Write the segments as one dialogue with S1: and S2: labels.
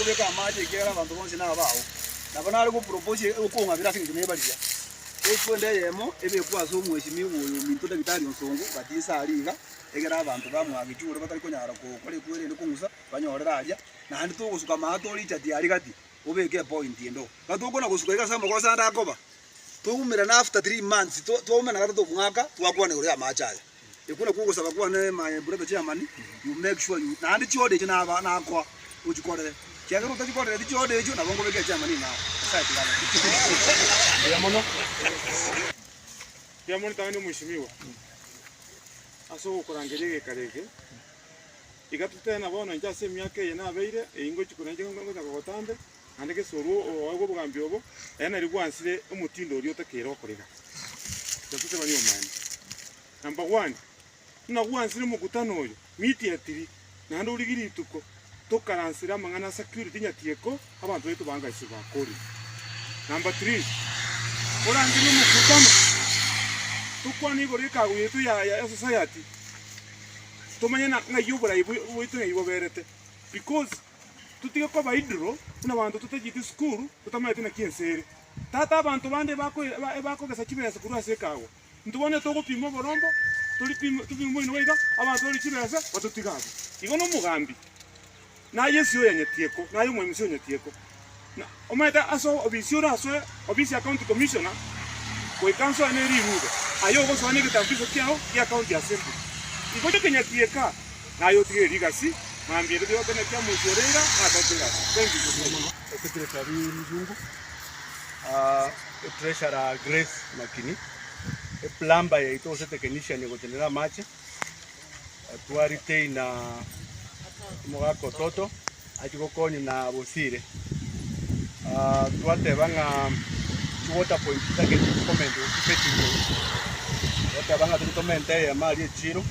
S1: kobeka amache ekiagera abanto bonsi nabao. Nabo nare go propose okong'abera ase eng'encho nebariya. Ekwenda eyemo ebekwe ase omweshimiwa oyo ominto Daktari Onsongo gati inse aria iga, egere abanto bamwagechwe ore batari konyara gokora ekwera ende kong'usa, banyorere aria, naende togosuka amato ore richati aria gati, obeke epoint ende oo. Gatokona gosuka iga ase amagoso ande akoba, twaumerana after 3 months, twaumerana gatato omwaka, twakwana igoro ya amache aya. Ekwo nakwo ogosaba kwane my brother chairman, you make sure you naende chiorder echio naba nakoa ochikorere, ekiagera otachikorereti chiorder echio nabo nkobeka echairman ing'ao. Nyasaye tiga abe.
S2: Mbuya mono. Mbuya mono tang'ani omweshimiwa ase ogokorangeria egekaro eke, iga totebe bono inche ase emiaka eye nabeire, eyio ngochia korwa inche ngocha kogotambe, naende gese orwo oegwe obogambi obo, ere nari bwansire omotindo oria otakeire gokora iga. Tiga totebanie omoene. Number one, buna gwansire omokutano oyo, immediately, naende origie rituko, tokaransere amang'ana a security nyatieko, abanto baito bangaiswe bakorire. Number three, orangerie omokutano, tokwane igoro y'ekago yaito ya ya society, tomanye na ng'ai oborai bwaito ng'ai boberete, because totige koba idle buna abanto totacheti esukuru, totamanyeti naki ense ere. Tata abanto bande ebakogesa chibesa korwa ase ekagwa. Intwe bono togopima oborombo, toripime topime omoino iga, abanto barie chibesa, batotige abwo. Igo nomogambi, naye esio ya Nyatieko, naye omoemisi o Nyatieko. Na omanyete ase obisi orasoe, obisi ya county commissioner, goika nsoe ne rirube, aye ogosoa na egetambulisho kiao gia county assembly. Igo oche Nyatieka, naye otige rigasi, mambia ende toyotene kia omoisia ore iga, nakorete egasi. Thank you so much.
S3: Secretary Mzungu, Treasurer Grace Makini, eplumber yaito gose technician egotenena amache, twa retain omogaka Ototo achie gokonya na Bosire. Twateba ng'a chiwater point chitagete chikomentwa gose chifetting point, twateba ng'a toche tomente eyemo aria echiro,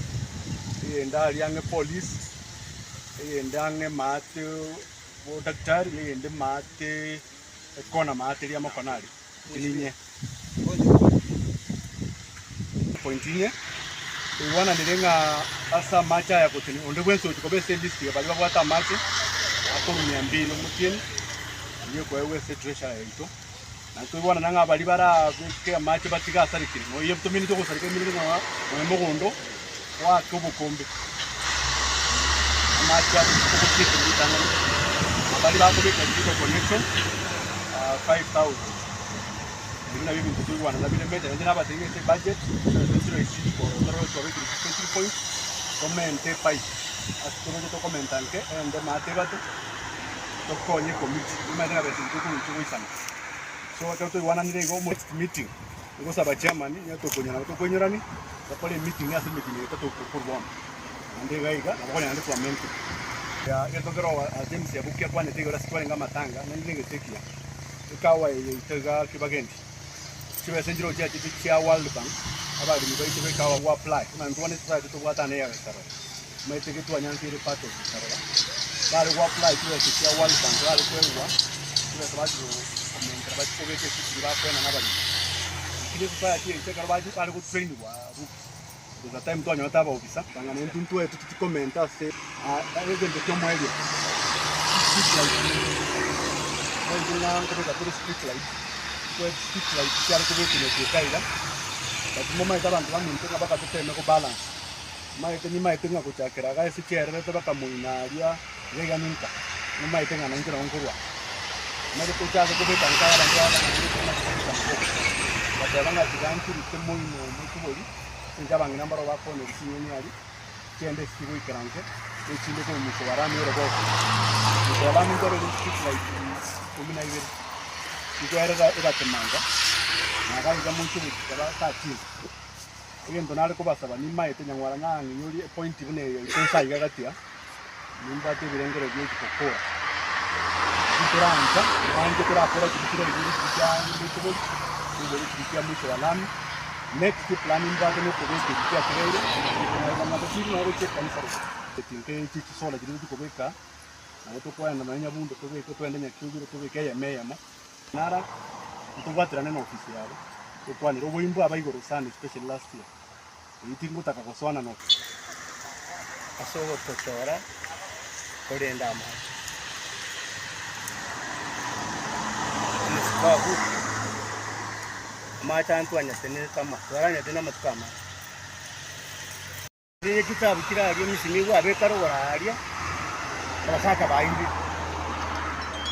S3: eyende aria ang'e police, eyende ang'e maate bodaktari, na eyende maate ekona maate eria amakona aria, ninye. Point inye, toigwananire ng'a ase amache aya gotini onde bwensi ogochia koba ase elist ya baria babwate amache, akorwa mia mbili omotienyi, eyio ekoegwa ase etreasury yaito. Naende toigwanana ng'a baria barabeke amache batige asarekire, nonya tomineti ogosareka emineti ng'a nonya mogondo goaka obokombe, amache agotieka ritang'ani, na baria bakobeka jiko connection 5000. Ebi nabio ebinto toigwanana bire major, naende nabatebi ase ebudget, ase chiro echi chikoro twabekire chi point, tomente epipe, ase toroche tokomenta nke, eyende maate ebate, tokonye ecommittee, omanyete ng'a besa echi tokorusia goisana. So ekero toigwananire igo, next meeting, Ngosaba chairman onye tokonyora nabo tokoinyorania, tokore emeeting ase emeeting eye tatokorwa bono. Naende iga iga nabo okonyora naende twamentire. Egento nkero James Yabuki akwanete igoro ase twarenge amatanga naende negento ekiya. Ekawa eye yaito iga Kibagendi, chibesa nchiroo chiachete chia World Bank, abaremi baito ba ekawa go apply buna intwe bono esociety tobwate ane ya Gesarora. Omanyete getwanyanseire part of Gesarora, bare go apply chibesa chia World Bank bare koegwa chibesa bachia komentera bachia kobeka esukuru bakoenana abaremi. Lakini esociety yaito ekero bachi bare go trainigwa abwo, there's a time twanyorete abaofisa bang'ana intwe ntwaetwe tichikomenta ase egento kia omoerio street light boigo ng'a nkobeka tore street light, ntwaete street light chiare kobekwa nyatieka iga, but momanyete abanto baminto ng'a mpaka toteme go balance. Maete nimaete ng'a gochakera iga ase chiaererete bakamoina aria iga iga ninka, nimaete ng'a nainche nabo nkorwa. Omanyete tochake kobeka nka abanto aba naende tomaete kobeka amaboko. Bateba ng'a tiga nchirute moino mochibori, ase eng'encho abang'ina mbaro bakoneria chinyeni aria, chiende ase chigoikera inche, na echinde korwa mwisho barame oroboko. Mwisho barame ntwarore street light ikomi na ibere, chikoerera ebatemanga, na iga iga mochibori chikaba 13. Egento nare kobasaba, nimaete nyang'wara nang'inyorie epointi buna eye yaito nsa iga gati aa, nimbwate ebirengererio bia echikokora. Titorancha, mwanche torakora chiria chiraigure chiria chia mochobori, chiraigure chiria chia mwisho wa lami. Next plan nimbwate nokobeka echi chiatigaire, na chiri noro gochia ekanisa rogoro. Etinka echi chisola chiria tochikobeka, nabo tokoenda nonya nyabundo tobeke toende nyakiogiro tobeke eyemo eyemo. Nara ntobwaterane na ofisi yabo tokwanere oboimbo aba igoro sana especially last year eyio tingotaka gosoana na.
S4: Ase ogotochora korende amache. Babu, amache aya ntwanyatenenete ama twaranyatenene amatuko amange. Rende chitaabu chire aria emisima igwe abeka rogoro aaria, abasacha bairire,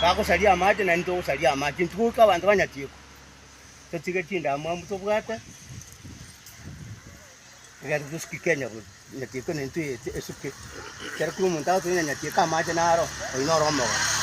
S4: bagosaria amache naende togosaria amache, intwe goika abanto banyatiekwa, totige chindamwamu tobwate, egere tosuke Kenya gocha nyatiekwa na intwe eye esuke, ekero kera omonto agotonya nyatieka amache naro, oyio noro omogoko.